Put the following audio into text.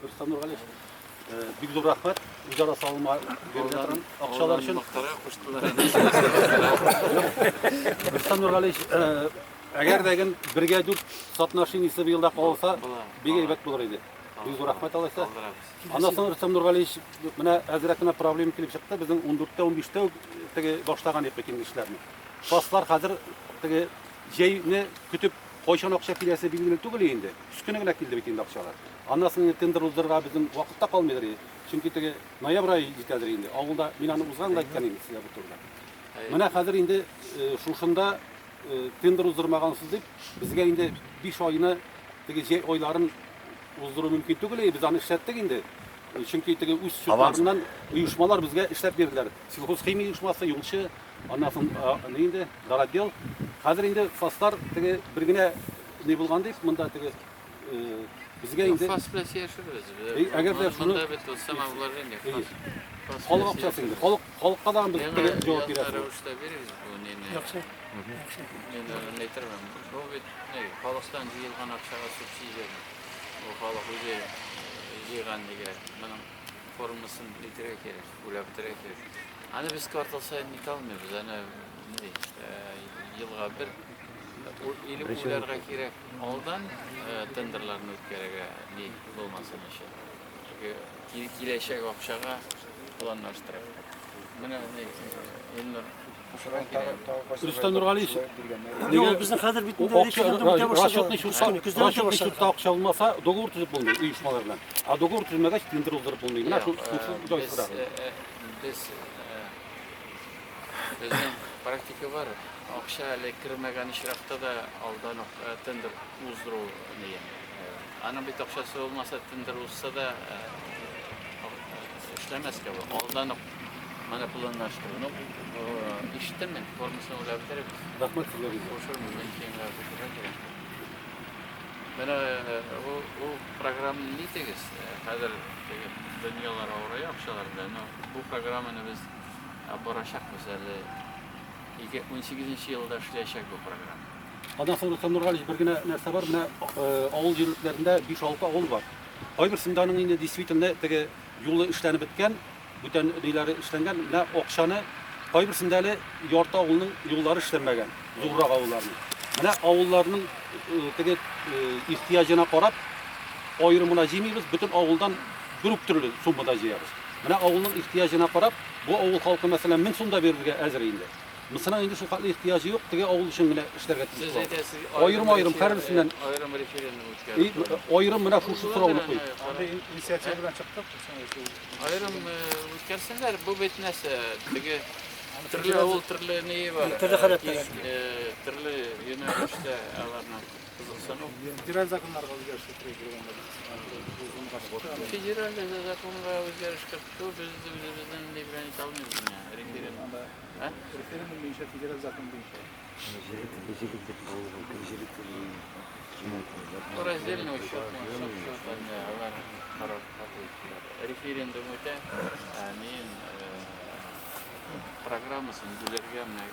Рөстәм Нургалиевич, бик зур рәхмәт үзара салымга бирелә торган акчалар өчен. Мактарга куштылар. Рөстәм Нургалиевич, әгәр дә ген бергә дүрт соотношениесе быел да калса, бик әйбәт булыр иде. Бик зур рәхмәт алайса. Аннан соң Рөстәм Нургалиевич, менә әзрәк кенә проблема килеп чыкты. Безнең 14-тә, 15-тә үк теге башлаган идек бит инде эшләрне. Фаслар хәзер теге җәйне көтеп кайчан акча киләсе билгеле түгел инде. Көз көне генә килде бит инде акчалар. Аннан соң инде тендер уздырырга безнең вакыт та калмыйдыр инде. Чөнки теге ноябрь ае җитәдер инде. Авылда мин аны узган да әйткән инде сезгә бу турыда. Менә хәзер инде шушында тендер уздырмагансыз дип, безгә инде 5 айны теге җәй айларын уздыру мөмкин түгел, без аны эшләттек инде. Чөнки теге үз счетларыннан оешмалар безгә эшләп бирделәр. Сельхозхимия оешмасы, юлчы, аннан соң ни инде, доротдел. Хәзер инде ФАСлар теге бер генә ни булган дип, монда теге безгә инде ФАС белән сөйләшербез. Әгәр дә шуны Монда бит ул самовложение ФАС. Халык акчасы инде. Халык халыкка да без теге җавап бирәбез. Рәвештә бирегез бу нине. Яхшы. Мин әйтермен. Бу бит ни, халыктан җыелган акчага субсидия. Бу халык үзе җыйган нигә. Моның формасын нитергә кирәк, уйлап бетерергә кирәк. Аны без квартал саен нитә алмыйбыз. Аны ни, елга бер или уйларга кирәк алдан тендерларны үткәрергә ни булмасын өчен. Чөнки киләчәк акчага планлаштырып. Менә ни, Илнур Рөстәм Нургалиевич, Юк, безнең хәзер бит инде референдум үтә башлады. Расчетный счетта акча булмаса, договор төзеп булмый оешмалар белән. Ә договор төземәгәч, тендер уздырып булмый. Менә шул шул Без безнең практика бар. Акча әле кермәгән очракта да алдан ук тендер уздыру ни. Аның бит акчасы булмаса, тендер узса да эшләмәскә була. Алдан ук моны планлаштыру. Ну, ишеттем мин, формасын уйлап бетереп. Рәхмәт сезгә. Кушырмын, мин киңгә кушырга кирәк. Менә ул, ул программаны нитегез, хәзер теге дөньялар авырая акчалар белән, но бу программаны без барачакбыз әле. 18 елда эшләячәк бу программа. Аннан соң, Рөстәм Нургалиевич, бер генә нәрсә бар, менә авыл җирлекләрендә 5-6 авыл бар. Кайберсендә аның инде действительно теге юлы эшләнеп беткән, бүтән ниләре эшләнгән, менә акчаны кайберсендә әле ярты авылның юллары эшләнмәгән, зуррак авылларның. Менә авылларның теге ихтыяҗына карап, аерым гына җыймыйбыз, бөтен авылдан бер үк төрле суммада җыябыз. Менә авылның ихтыяҗына карап, бу авыл халкы, мәсәлән, 1000 сум да бирергә әзер инде. Мисының инде шул хәтле ихтыяҗы юк, теге авыл өчен генә эшләргә тиеш Сез була. әйтәсез, Аерым-аерым һәрберсеннән аерым референдум үткәрү. Аерым менә шушы сорауны куй. Андый инициатива белән чыктык. Аерым үткәрсеннәр, бу бит нәрсә, теге төрле авыл төрле ни бар. Төрле халәтләр. Төрле юнәлештә аларның кызыксыну. Федераль законнарга үзгәреш кертергә кирәк анда. Федераль законга үзгәреш кертү без үзебезнең ни белән итә алмыйбыз менә референдум. Референдум буенча, федераль закон буенча. Раздельный учет, счет, алар карар кабул иттеләр. Референдум үтә, мин программасын бүлергә менә.